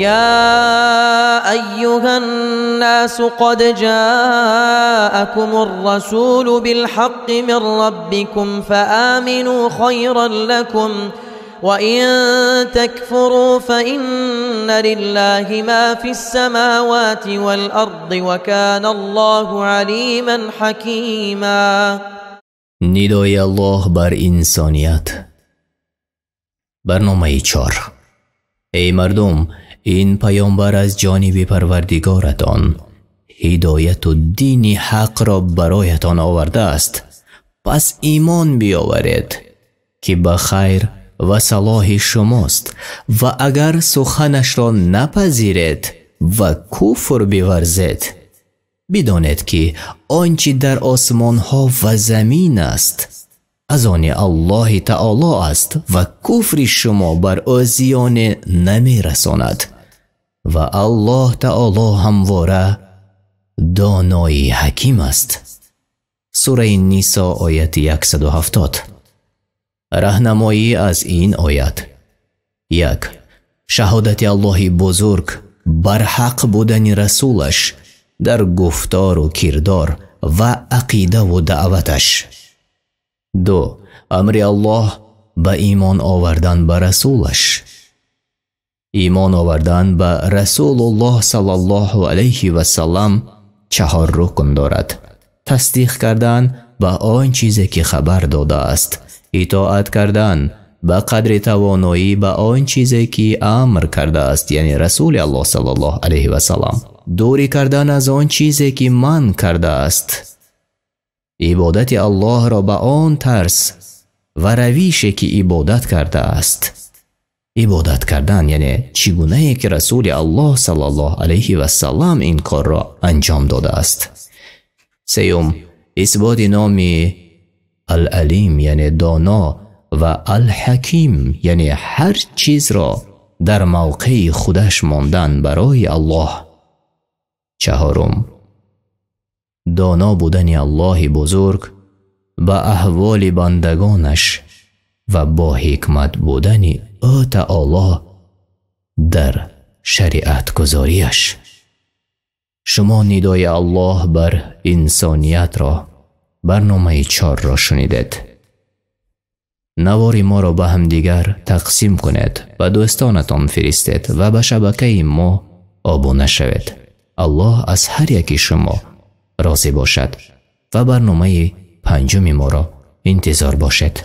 يا أيها الناس قد جاءكم الرسول بالحق من ربكم فآمنوا خيرا لكم وإن تكفروا فإن لله ما في السماوات والأرض وكان الله عليما حكيما. ندای الله بر انسانیت. برنامه 4. ای مردم، این پیامبر از جانب پروردگارتان هدایت و دین حق را برایتان آورده است، پس ایمان بیاورید که به خیر و صلاح شماست، و اگر سخنش را نپذیرید و کفر بورزید، بدانید که آنچه در آسمان ها و زمین است از آن الله تعالی است و کفر شما بر او زیان نمی رساند و الله تعالی همواره دانای حکیم است. سوره نساء آیت 170. راهنمایی از این آیت: 1. شهادت الله بزرگ بر حق بودن رسولش در گفتار و کردار و عقیده و دعوتش. 2. امر الله به ایمان آوردن به رسولش. ایمان آوردن به رسول الله صلی الله علیه و سلم 4 رکن دارد: تصدیق کردن به آن چیزی که خبر داده است، اطاعت کردن به قدر توانایی به آن چیزی که امر کرده است، یعنی رسول الله صلی الله علیه و سلم، دوری کردن از آن چیزی که من کرده است، عبادت الله را به آن طرز و روشی که عبادت کرده است. عبادت کردن یعنی چگونه که رسول الله صلی الله علیه و سلم این کار را انجام داده است. 3. اثبات نام العلیم یعنی دانا و الحکیم یعنی هر چیز را در موقع خودش ماندن برای الله. 4. دانا بودن الله بزرگ به احوال بندگانش و با حکمت بودن او تعالی در شریعت گذاریش. شما ندای الله بر انسانیت را برنامه 4 را شنیدید. نوار ما را به همدیگر تقسیم کنید و دوستانتان فرستید و به شبکه ما آبونه شوید. الله از هر یکی شما راضی باشد و برنامه 5 ما را انتظار باشد.